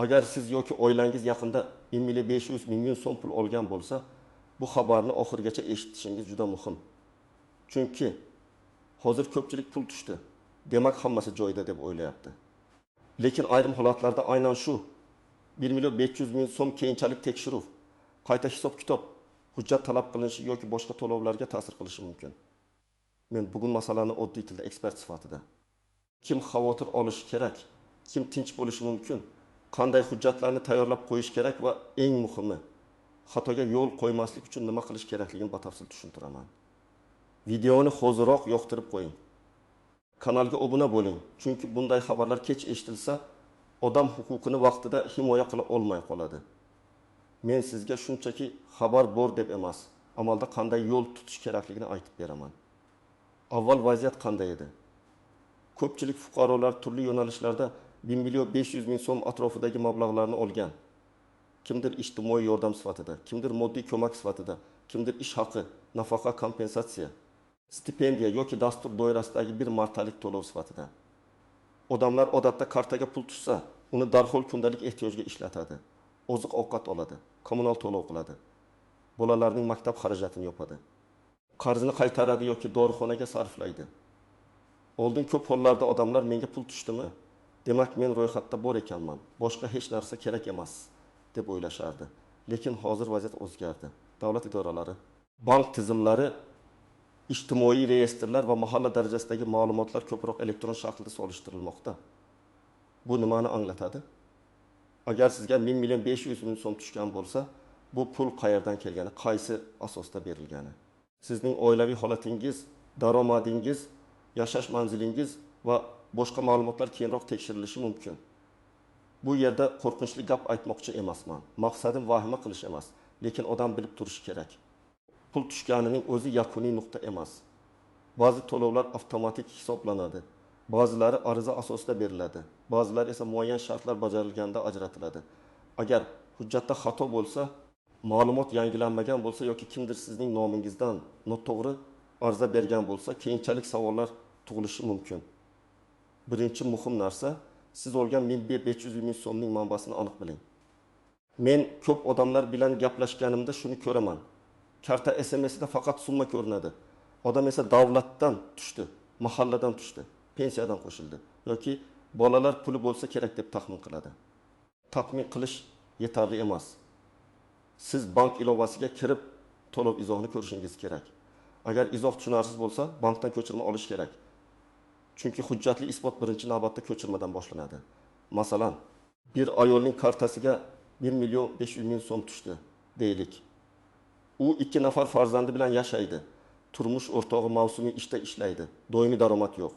Agar siz yoki oilangiz yaqinda 1 million 500 ming so'm pul olgan bo'lsa, bu xabarni oxirigacha eshitishingiz juda muhim. Chunki hozir ko'pchilik pul tushdi, demak hammasi joyida deb o'ylayapti. Lekin ayrim holatlarda aynan shu 1 million 500 ming so'm keyinchalik tekshiruv, qayta hisob-kitob, hujjat talab qilinishi yoki boshqa to'lovlarga ta'sir qilishi mumkin. Men bugun masalani oddiy tilda ekspert sifatida kim xavotir olishi kerak, kim tinch bo'lishi mumkin, qanday hujjatlarni tayyorlab qo'yish kerak va eng muhimi xatoga yo'l qo'ymaslik uchun nima qilish kerakligini batafsil tushuntiraman. Videoni hoziroq yoqtirib qo'ying. Kanalga obuna bo'ling, chunki bunday xabarlar kech eshitilsa, odam huquqini vaqtida himoya qila olmay qoladi. Men sizga shunchaki xabar bor deb emas, amalda qanday yo'l tutish kerakligini aytib beraman. Avval vaziyat qanday edi? Ko'pchilik fuqarolar turli yo'nalishlarda 1 million 500 ming so'm atrofidagi mablag'larni olgan. Kimdir ijtimoiy yordam sifatida, kimdir moddiy ko'mak sifatida, kimdir ish haqi, nafaqa kompensatsiya, stipendiya yoki dastur doirasidagi bir martalik to'lov sifatida. Odamlar odatda kartaga pul tushsa, uni darhol kundalik ehtiyojga ishlatadi. Oziq-ovqat oladi, kommunal to'lov qiladi. Bolalarning maktab xarajatini yopadi. Qarzini qaytaradi yoki dorixonaga sarflaydi. Oldin ko'p hollarda odamlar menga pul tushdimi? Demak men ro'yxatda bor ekanman, boshqa hech narsa kerak emas deb o'ylashardi. Lekin hozir vaziyat o'zgardi. Davlat idoralari, bank tizimlari, ijtimoiy reyestrlar va mahalla darajasidagi ma'lumotlar ko'proq elektron shaklda solishtirilmoqda. Bu nimani anglatadi? Agar sizga 1 million 500 ming so'm tushgan bo'lsa, bu pul qayerdan kelgani, qaysi asosda berilgani, sizning oilaviy holatingiz, daromadingiz, yashash manzilingiz va boshqa ma'lumotlar keyinroq tekshirilishi mumkin. Bu yerda qo'rqinchli gap aytmoqchi emasman. Maqsadim vahima qilish emas, lekin odam bilib turishi kerak. Pul tushganining o'zi yakuniy nuqta emas. Ba'zi to'lovlar avtomatik hisoblanadi. Ba'zilari ariza asosida beriladi. Ba'zilari esa muayyan shartlar bajarilganda ajratiladi. Agar hujjatda xato bo'lsa, ma'lumot yangilanmagan bo'lsa yoki kimdir sizning nomingizdan noto'g'ri ariza bergan bo'lsa, keyinchalik savollar tug'ilishi mumkin. Birinchi muhim narsa, siz olgan 1 500 ming so'mning manbasini aniq biling. Men ko'p odamlar bilan gaplashganimda shuni ko'raman. Karta SMS'ida faqat summa ko'rinadi. Odam esa davlatdan tushdi, mahalladan tushdi, pensiyadan qo'shildi yoki bolalar puli bo'lsa kerak deb taxmin qiladi. Taxmin qilish yetarli emas. Siz bank ilovasiga kirib to'lov izohini ko'rishingiz kerak. Agar izoh tushunarsiz bo'lsa, bankdan ko'chirma olish kerak. Chunki hujjatli isbot birinchi navbatda ko'chirmadan boshlanadi. Masalan, bir ayolning kartasiga 1 million 500 ming so'm tushdi, deylik. U 2 nafar farzandi bilan yashaydi. Turmush o'rtog'i mavsumiy ishda ishlaydi. Doimiy daromad yo'q.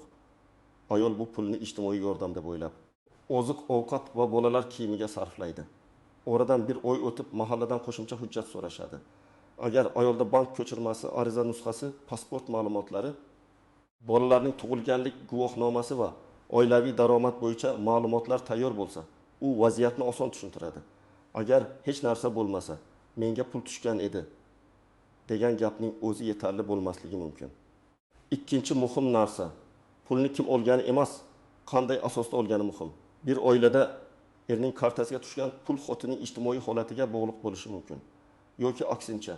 Ayol bu pulni ijtimoiy yordam deb o'ylab, oziq-ovqat va bolalar kiyimiga sarflaydi. Oradan bir oy o'tib mahalladan qo'shimcha hujjat so'rashadi. Agar ayolda bank ko'chirmasi, ariza nusxasi, pasport ma'lumotlari, bolalarning tug'ilganlik guvohnomasi va oilaviy daromad bo'yicha ma'lumotlar tayyor bo'lsa, u vaziyatni oson tushuntiradi. Agar hech narsa bo'lmasa, menga pul tushgan edi degan gapning o'zi yetarli bo'lmasligi mumkin. Ikkinchi muhim narsa, pulni kim olgani emas, qanday asosda olgani muhim. Bir oilada erning kartasiga tushgan pul xotinning ijtimoiy holatiga bog'liq bo'lishi mumkin. Yoki aksincha,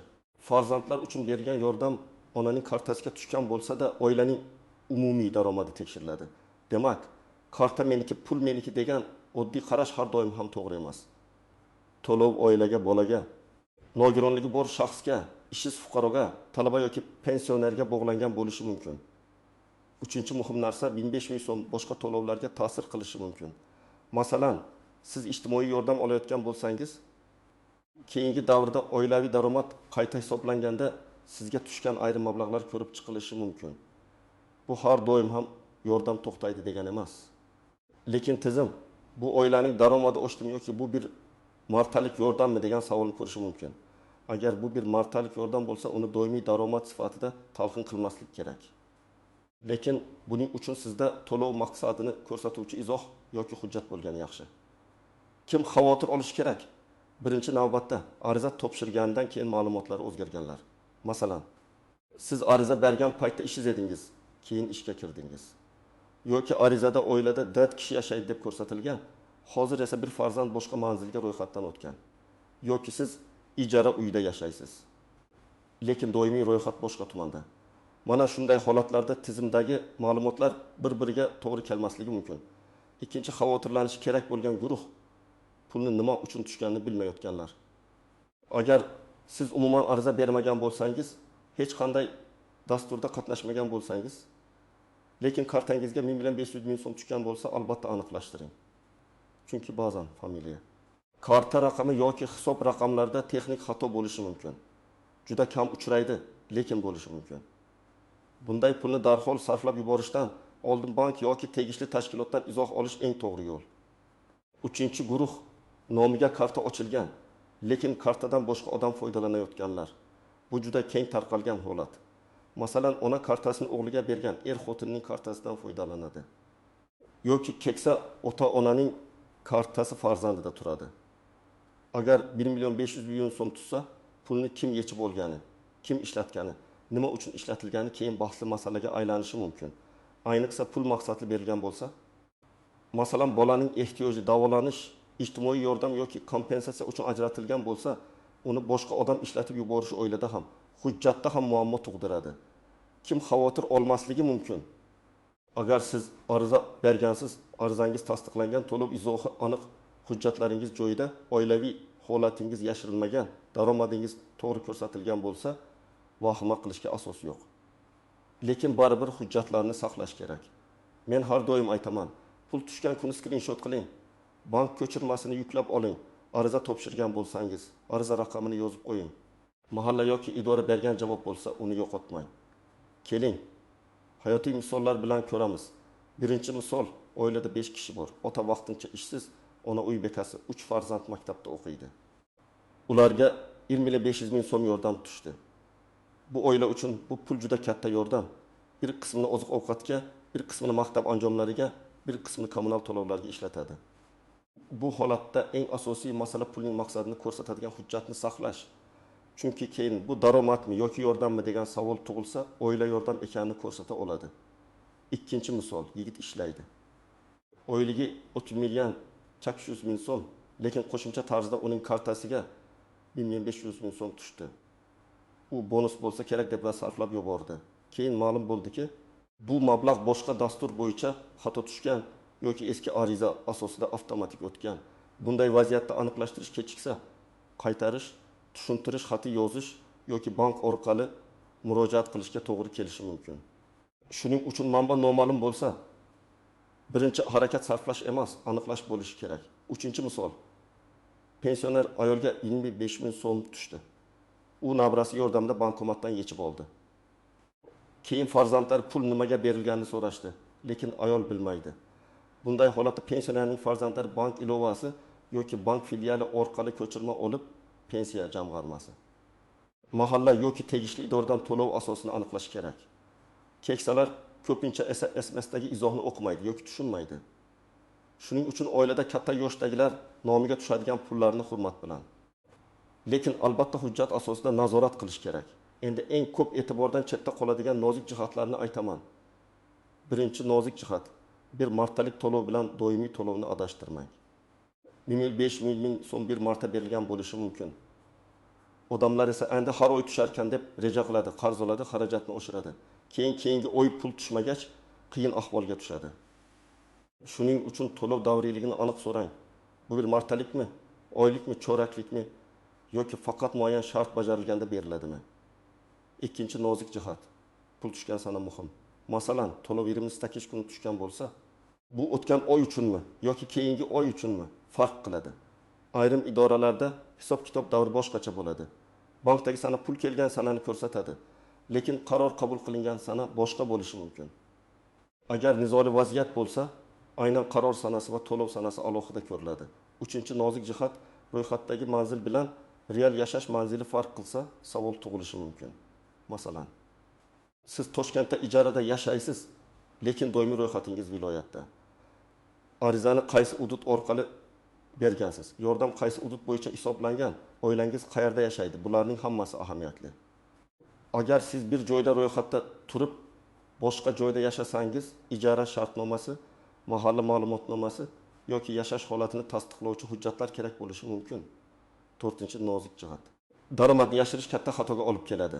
farzandlar uchun berilgan yordam onaning kartasiga tushgan bo'lsa-da, oilaning umumiy daromadi tekshiriladi. Demak, karta meniki, pul meniki degan oddiy qarash har doim ham to'g'ri emas. To'lov oilaga, bolaga, nogironligi bor shaxsga, ishsiz fuqaroga, talaba yoki pensionerga bog'langan bo'lishi mumkin. Uchinchi muhim narsa, 1500 ming so'm boshqa to'lovlarga ta'sir qilishi mumkin. Masalan, siz ijtimoiy yordam olayotgan bo'lsangiz, keyingi davrda oilaviy daromad qayta hisoblanganda sizga tushgan ayrim mablag'lar ko'rib chiqilishi mumkin. Bu har doim ham yordam to'xtaydi degani emas. Lekin tizim bu oilaning daromadi oshdimi yoki bu bir martalik yordammi degan savolni ko'rishi mumkin. Agar bu bir martalik yordam bo'lsa, uni doimiy daromad sifatida talqin qilmaslik kerak. Lekin buning uchun sizda to'lov maqsadini ko'rsatuvchi izoh yoki hujjat bo'lgani yaxshi. Kim xavotir olishi kerak? Birinchi navbatda ariza topshirgandan keyin ma'lumotlar o'zgarganlar. Masalan, siz ariza bergan paytda ishsiz edingiz, keyin ishga kirdingiz. Yoki arizada oilada 4 kishi yashaydi deb ko'rsatilgan, Hozir esa bir farzand boshqa manzilga ro'yxatdan o'tgan. Yoki siz ijara uyda yashaysiz, lekin doimiy ro'yxat boshqa tumanda. Mana shunday holatlarda tizimdagi ma'lumotlar bir-biriga to'g'ri kelmasligi mumkin. Ikkinchi xavotirlanishi kerak bo'lgan guruh pulni nima uchun tushganini bilmayotganlar. Agar siz umuman ariza bermagan bo'lsangiz, hech qanday dasturda qatnashmagan bo'lsangiz, lekin kartangizga 1 500 000 so'm tushgan bo'lsa, albatta aniqlashtiring. Chunki ba'zan familiya, karta raqami yoki hisob raqamlarida texnik xato bo'lishi mumkin. Juda kam uchraydi, lekin bo'lishi mumkin. Bunday pulni darhol sarflab yuborishdan oldin bank yoki tegishli tashkilotdan izoh olish eng to'g'ri yo'l. Uchinchi guruh nomiga karta ochilgan, lekin kartadan boshqa odam foydalanayotganlar. Bu juda keng tarqalgan holat. Masalan, ona kartasini o'g'liga bergan, er xotinning kartasidan foydalanadi. Yoki keksa ota-onaning kartasi farzandida turadi. Agar 1 500 000 so'm tushsa, pulni kim yechib olgani, kim ishlatgani, nima uchun ishlatilgani keyin bahsli masalaga aylanishi mumkin. Ayniqsa pul maqsadli berilgan bo'lsa, masalan, bolaning ehtiyoji, davolanish, ijtimoiy yordam yoki kompensatsiya uchun ajratilgan bo'lsa, uni boshqa odam ishlatib yuborishi oilada ham, hujjatda ham muammo tug'diradi. Kim xavotir olmasligi mumkin? Agar siz ariza bergansiz, arizangiz tasdiqlangan, to'lov izohi aniq, hujjatlaringiz joyida, oilaviy holatingiz yashirilmagan, daromadingiz to'g'ri ko'rsatilgan bo'lsa, vahima qilishga asos yo'q. Lekin baribir hujjatlarni saqlash kerak. Men har doim aytaman, pul tushgan kuni skrinshot qiling, bank ko'chirmasini yuklab oling, ariza topshirgan bo'lsangiz, ariza raqamini yozib qo'ying. Mahalla yoki idora bergan javob bo'lsa, uni yo'qotmang. Keling, hayotiy misollar bilan ko'ramiz. Birinchi misol, oilada 5 kishi bor. Ota vaqtincha ishsiz, ona uy bekasi, 3 farzand maktabda o'qiydi. Ularga 1 500 000 so'm yordam tushdi. Bu oila uchun bu pul juda katta yordam. Bir qismini oziq-ovqatga, bir qismini maktab anjomlariga, bir qismini kommunal to'lovlarga ishlatadi. Bu holatda eng asosiy masala pulning maqsadini ko'rsatadigan hujjatni saqlash. Chunki keyin bu daromadmi yoki yordammi degan savol tug'ilsa, oila yordam ekanini ko'rsata oladi. Ikkinchi misol, yigit ishlaydi. Oyligi 30 800 000 so'm, lekin qo'shimcha tarzda uning kartasiga 1 500 000 so'm tushdi. U bonus bo'lsa kerak deb sarflab yubordi. Keyin ma'lum bo'ldiki, bu mablag' boshqa dastur bo'yicha xato tushgan yoki eski ariza asosida avtomatik o'tgan. Bunday vaziyatda aniqlashtirish kechiksa, qaytarish, tushuntirish xati yozish yoki bank orqali murojaat qilishga to'g'ri kelishi mumkin. Shuning uchun manba noma'lum bo'lsa, birinchi harakat sarflash emas, aniqlash bo'lishi kerak. Uchinchi misol, pensioner ayolga 25 000 so'm tushdi. U nabrasi yordamida bankomatdan yechib oldi. Keyin farzandlar pul nimaga berilganini so'rashdi, lekin ayol bilmaydi. Bunday holatda pensionerning farzandlari bank ilovasi yoki bank filiali orqali ko'chirma olib pensiya jamg'armasi. Mahalla yoki tegishli idoradan to'lov asosini aniqlash kerak. Keksalar ko'pincha SMSdagi izohni o'qimaydi yoki tushunmaydi. Shuning uchun oilada katta yoshdagilar nomiga tushadigan pullarni hurmat bilan, lekin albatta hujjat asosida nazorat qilish kerak. Endi eng ko'p e'tibordan chetda qoladigan nozik jihatlarni aytaman. Birinchi nozik jihat, bir martalik to'lov bilan doimiy to'lovni adashtirmang. 1 500 000 so'm bir marta berilgan bo'lishi mumkin. Odamlar esa endi har oy tusharkan deb reja qiladi, qarz oladi, xarajatni oshiradi. Keyin keyingi oy pul tushmagach qiyin ahvolga tushadi. Shuning uchun to'lov davriyligini aniq so'rang. Bu bir martalikmi, oylikmi, choraklikmi yoki faqat muayyan shart bajarilganda beriladimi? Ikkinchi nozik jihat, pul tushgan sana muhim. Masalan, to'lov 28 kuni tushgan bo'lsa, bu o'tgan oy uchunmi yoki keyingi oy uchunmi farq qiladi. Ayrim idoralarda hisob-kitob davri boshqacha bo'ladi. Bankdagi sana pul kelgan sanani ko'rsatadi, lekin qaror qabul qilingan sana boshqa bo'lishi mumkin. Agar nizoli vaziyat bo'lsa, aynan qaror sanasi va to'lov sanasi alohida ko'riladi. Uchinchi nozik jihat, ro'yxatdagi manzil bilan real yashash manzili farq qilsa, savol tug'ilishi mumkin. Masalan, siz Toshkentda ijarada yashaysiz, lekin doimiy ro'yxatingiz viloyatda. Arizani qaysi hudud orqali bergansiz? Yordam qaysi hudud bo'yicha hisoblangan? Oilangiz qayerda yashaydi? Bularning hammasi ahamiyatli. Agar siz bir joyda ro'yxatda turib, boshqa joyda yashasangiz, ijara shartnomasi, mahalla ma'lumotnomasi yoki yashash holatini tasdiqlovchi hujjatlar kerak bo'lishi mumkin. To'rtinchi nozik jihat. Daromadni yashirish katta xatoga olib keladi.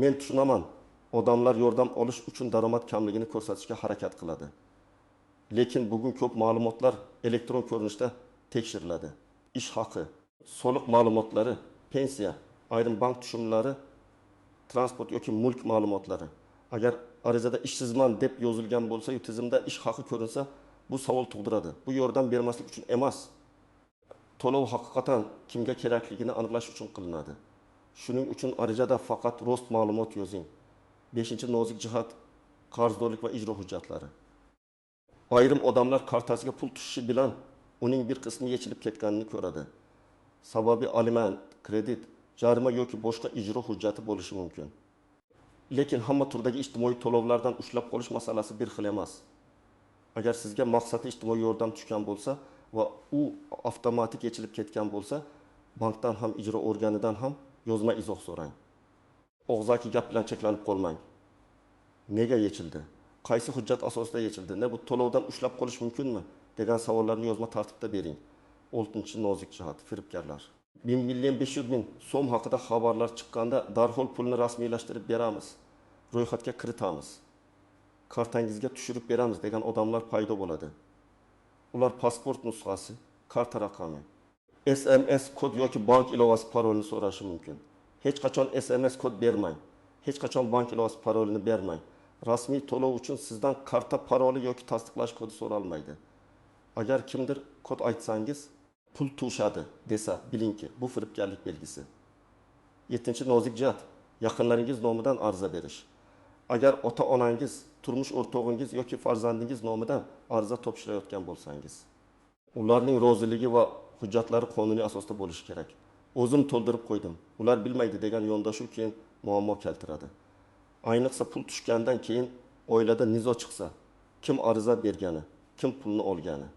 Men tushunaman, odamlar yordam olish uchun daromad kamligini ko'rsatishga harakat qiladi. Lekin bugun ko'p ma'lumotlar elektron ko'rinishda tekshiriladi. Ish haqi, soliq ma'lumotlari, pensiya, ayrim bank tushumlari, transport yoki mulk ma'lumotlari. Agar arizada ishsizman deb yozilgan bo'lsa, tizimda ish haqi ko'rinsa, bu savol tug'diradi. Bu yordam bermaslik uchun emas, to'lov haqiqatan kimga kerakligini aniqlash uchun qilinadi. Shuning uchun arizada faqat rost ma'lumot yozing. Beshinchi nozik jihat qarzdorlik va ijro hujjatlari. Ayrim odamlar kartasiga pul tushishi bilan uning bir qismi yechilib ketganini ko'radi. Sababi aliment, kredit, jarima yoki boshqa ijro hujjati bo'lishi mumkin. Lekin hamma turdagi ijtimoiy to'lovlardan ushlab qolish masalasi bir xil emas. Agar sizga maqsadli ijtimoiy yordam tushgan bo'lsa va u avtomatik yechilib ketgan bo'lsa, bankdan ham, ijro organidan ham yozma izoh so'rang. Og'zaki gap bilan cheklanib qolmang. Nega yechildi? Qaysi hujjat asosida yechildi? Ne bu to'lovdan ushlab qolish mumkinmi? Degan savollarni yozma tartibda bering. Oltinchi nozik jihat firibgarlar. 1 million 500 ming so'm haqida xabarlar chiqqanda darhol pulni rasmiylashtirib beramiz, ro'yxatga kiritamiz, kartangizga tushirib beramiz degan odamlar paydo bo'ladi. Ular pasport nusxasi, karta raqami, SMS kod yoki bank ilovasi parolini so'rashi mumkin. Hech qachon SMS kod bermang. Hech qachon bank ilovasi parolini bermang. Rasmiy to'lov uchun sizdan karta paroli yoki tasdiqlash kodi so'ralmaydi. Agar kimdir kod aytsangiz, pul tushadi desa, bilingki, bu firibgarlik belgisi. Yettinchi nozik jihat yaqinlaringiz nomidan ariza berish. Agar ota-onangiz, turmush o'rtog'ingiz yoki farzandingiz nomidan ariza topshirayotgan bo'lsangiz, ularning roziligi va hujjatlari qonuniy asosda bo'lishi kerak. O'zim to'ldirib qo'ydim, ular bilmaydi degan yondashuv keyin muammo keltiradi. Ayniqsa pul tushgandan keyin oilada nizo chiqsa, kim ariza bergani, kim pulni olgani,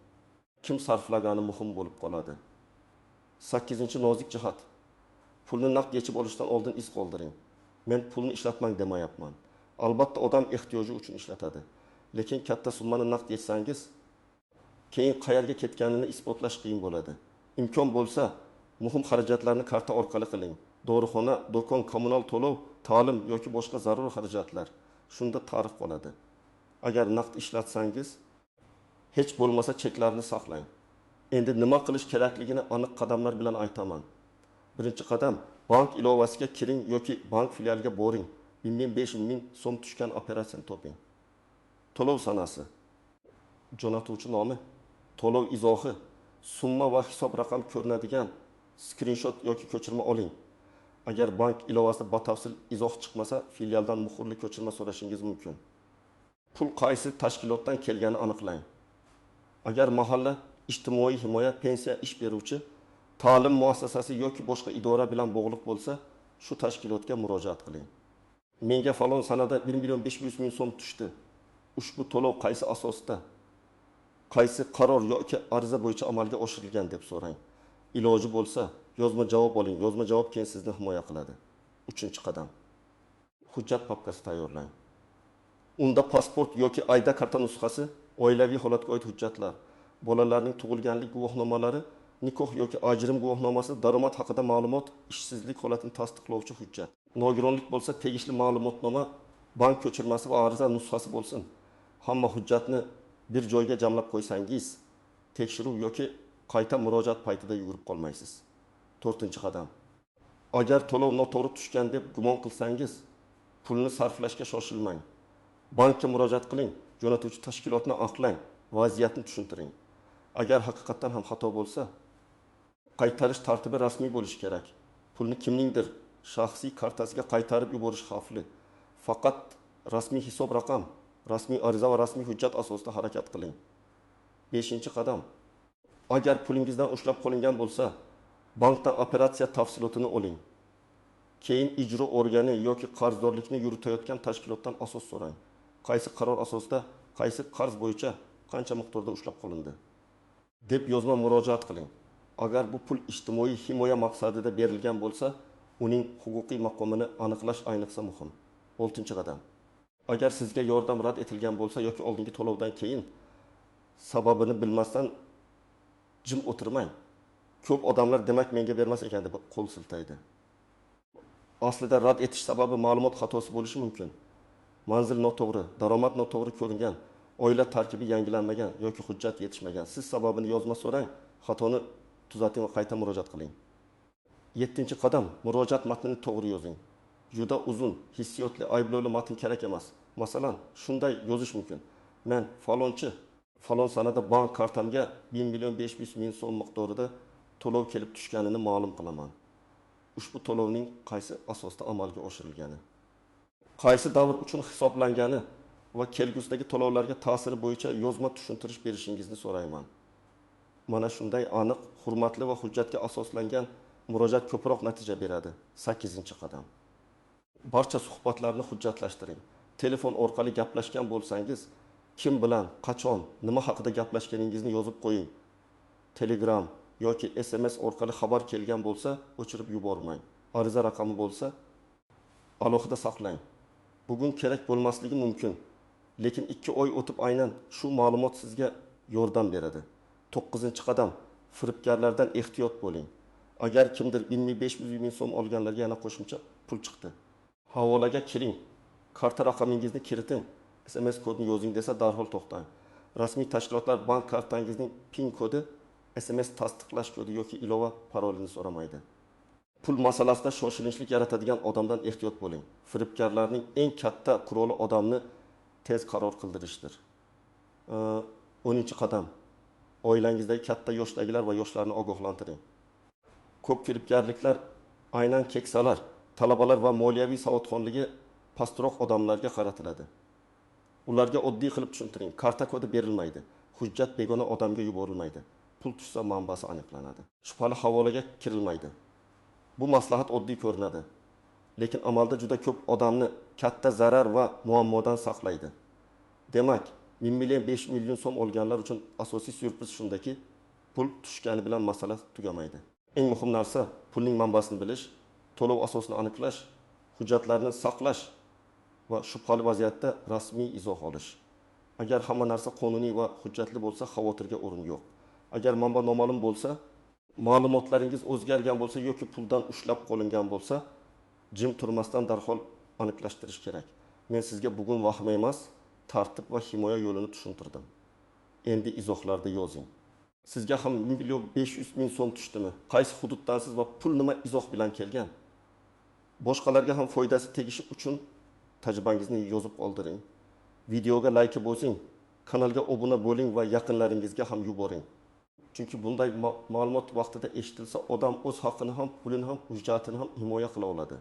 kim sarflagani muhim bo'lib qoladi. Sakkizinchi nozik jihat. Pulni naqd yechib olishdan oldin iz qoldiring. Men pulni ishlatmang demayapman. Albatta odam ehtiyoji uchun ishlatadi. Lekin katta summani naqd yechsangiz, keyin qayerga ketganini isbotlash qiyin bo'ladi. Imkon bo'lsa, muhim xarajatlarni karta orqali qiling. Dorixona, do'kon, kommunal to'lov, ta'lim yoki boshqa zarur xarajatlar. Shunda tarix qoladi. Agar naqd ishlatsangiz, hech bo'lmasa cheklarni saqlang. Endi nima qilish kerakligini aniq qadamlar bilan aytaman. Birinchi qadam, bank ilovasiga kiring yoki bank filialiga boring. 1000 5000 so'm tushgan operatsiyani toping. To'lov sanasi, jo'natuvchi nomi, to'lov izohi, summa va hisob raqam ko'rinadigan skrinshot yoki ko'chirma oling. Agar bank ilovasida batafsil izoh chiqmasa, filialdan muhrli ko'chirma so'rashingiz mumkin. Pul qaysi tashkilotdan kelganini aniqlang. Agar mahalla, ijtimoiy himoya, pensiya, ish beruvchi, ta'lim muassasasi yoki boshqa idora bilan bog'liq bo'lsa, shu tashkilotga murojaat qiling. Menga falon sanada 1 million 500 ming so'm tushdi. Ushbu to'lov qaysi asosda, qaysi qaror yoki ariza bo'yicha amalga oshirilgan deb so'rang. Iloji bo'lsa, yozma javob oling. Yozma javob keyin sizni himoya qiladi. Uchinchi qadam. Hujjat papkasi tayyorlang. Unda pasport yoki ID karta nusxasi, oilaviy holatga oid hujjatlar, bolalarning tug'ilganlik guvohnomalari, nikoh yoki ajrim guvohnomasi, daromad haqida ma'lumot, ishsizlik holatini tasdiqlovchi hujjat. Nogironlik bo'lsa, tegishli ma'lumotnoma, bank ko'chirmasi va ariza nusxasi bo'lsin. Hamma hujjatni bir joyga jamlab qo'ysangiz, tekshiruv yoki qayta murojaat paytida yugurib qolmaysiz. To'rtinchi qadam. Agar to'lov noto'g'ri tushgan deb gumon qilsangiz, pulni sarflashga shoshilmang. Bankka murojaat qiling, jo'natuvchi tashkilotni aqlang, vaziyatni tushuntiring. Agar haqiqatdan ham xato bo'lsa, qaytarish tartibi rasmiy bo'lishi kerak. Pulni kimningdir shaxsiy kartasiga qaytarib yuborish xavfli. Faqat rasmiy hisob raqam, rasmiy ariza va rasmiy hujjat asosida harakat qiling. Beshinchi qadam. Agar pulingizdan ushlab qolingan bo'lsa, bankdan operatsiya tafsilotini oling. Keyin ijro organi yoki qarzdorlikni yuritayotgan tashkilotdan asos so'rang. Qaysi qaror asosida, qaysi qarz bo'yicha qancha miqdorda ushlab qolindi deb yozma murojaat qiling. Agar bu pul ijtimoiy himoya maqsadida berilgan bo'lsa, uning huquqiy maqomini aniqlash ayniqsa muhim. Oltinchi qadam. Agar sizga yordam rad etilgan bo'lsa yoki oldingi to'lovdan keyin Sababini bilmasdan jim o'tirmang. Ko'p odamlar demak menga bermas ekan deb qo'l siltaydi. Aslida rad etish sababi ma'lumot xatosi bo'lishi mumkin. Manzil noto'g'ri, daromad noto'g'ri ko'ringan, oila tarkibi yangilanmagan yoki hujjat yetishmagan. Siz sababini yozma so'rang, xatoni tuzating va qayta murojaat qiling. 7-qadam, murojaat matnini to'g'ri yozing. Juda uzun, hissiyotli, ayblovli matn kerak emas. Masalan, shunday yozish mumkin. Men falonchi, falon sanada bank kartamga 1 million 500 ming so'm miqdorida to'lov kelib tushganini ma'lum qilaman. Ushbu to'lovning qaysi asosda amalga oshirilgani, qaysi davr uchun hisoblangani va kelgusidagi to'lovlarga ta'siri bo'yicha yozma tushuntirish berishingizni so'rayman. Mana shunday aniq, hurmatli va hujjatga asoslangan murojaat ko'proq natija beradi. 8-qadam. Barcha suhbatlarni hujjatlashtiring. Telefon orqali gaplashgan bo'lsangiz, kim bilan, qachon, nima haqida gaplashganingizni yozib qo'ying. Telegram yoki SMS orqali xabar kelgan bo'lsa, o'chirib yubormang. Ariza raqami bo'lsa, alohida saqlang. Bugun kerak bo'lmasligi mumkin, lekin 2 oy o'tib aynan shu ma'lumot sizga yordam beradi. 9-qadam, firibgarlardan ehtiyot bo'ling. Agar kimdir 1500 ming so'm olganlarga yana qo'shimcha pul chiqdi. Havolaga kiring, karta raqamingizni kiriting, SMS kodini yozing desa darhol to'xtang. Rasmiy tashkilotlar bank kartangizning PIN kodi, SMS tasdiqlash kodi yoki ilova parolini so'ramaydi. Pul masalasida shoshilinchlik yaratadigan odamdan ehtiyot bo'ling. Firibgarlarning eng katta quroli odamni tez qaror qildirishdir. 10-qadam. Oilangizdagi katta yoshdagilar va yoshlarni ogohlantiring. Ko'p firibgarliklar aynan keksalar, talabalar va moliyaviy savodxonligi pastroq odamlarga qaratiladi. Ularga oddiy qilib tushuntiring. Karta kodi berilmaydi. Hujjat begona odamga yuborilmaydi. Pul tushsa manbasi aniqlanadi. Shubhali havolaga kirilmaydi. Bu maslahat oddiy ko'rinadi, lekin amalda juda ko'p odamni katta zarar va muammodan saqlaydi. Demak, 1 million 5 million so'm olganlar uchun asosiy syurpriz shundaki, pul tushgani bilan masala tugamaydi. Eng muhim narsa pulning manbasini bilish, to'lov asosini aniqlash, hujjatlarni saqlash va shubhali vaziyatda rasmiy izoh olish. Agar hamma narsa qonuniy va hujjatli bo'lsa, xavotirga o'rin yo'q. Agar manba noma'lum bo'lsa, ma'lumotlaringiz o'zgargan bo'lsa yoki puldan ushlab qolingan bo'lsa, jim turmasdan darhol aniqlashtirish kerak. Men sizga bugun vahima emas, tartib va himoya yo'lini tushuntirdim. Endi izohlarda yozing. Sizga ham 1 million 500 ming so'm tushdimi? Qaysi hududdansiz va pul nima izoh bilan kelgan? Boshqalarga ham foydasi tegishi uchun tajribangizni yozib qoldiring. Videoga like bosing, kanalga obuna bo'ling va yaqinlaringizga ham yuboring. Chunki bunday ma'lumot vaqtida eshitilsa, odam o'z haqqini ham, pulini ham, hujjatini ham himoya qila oladi.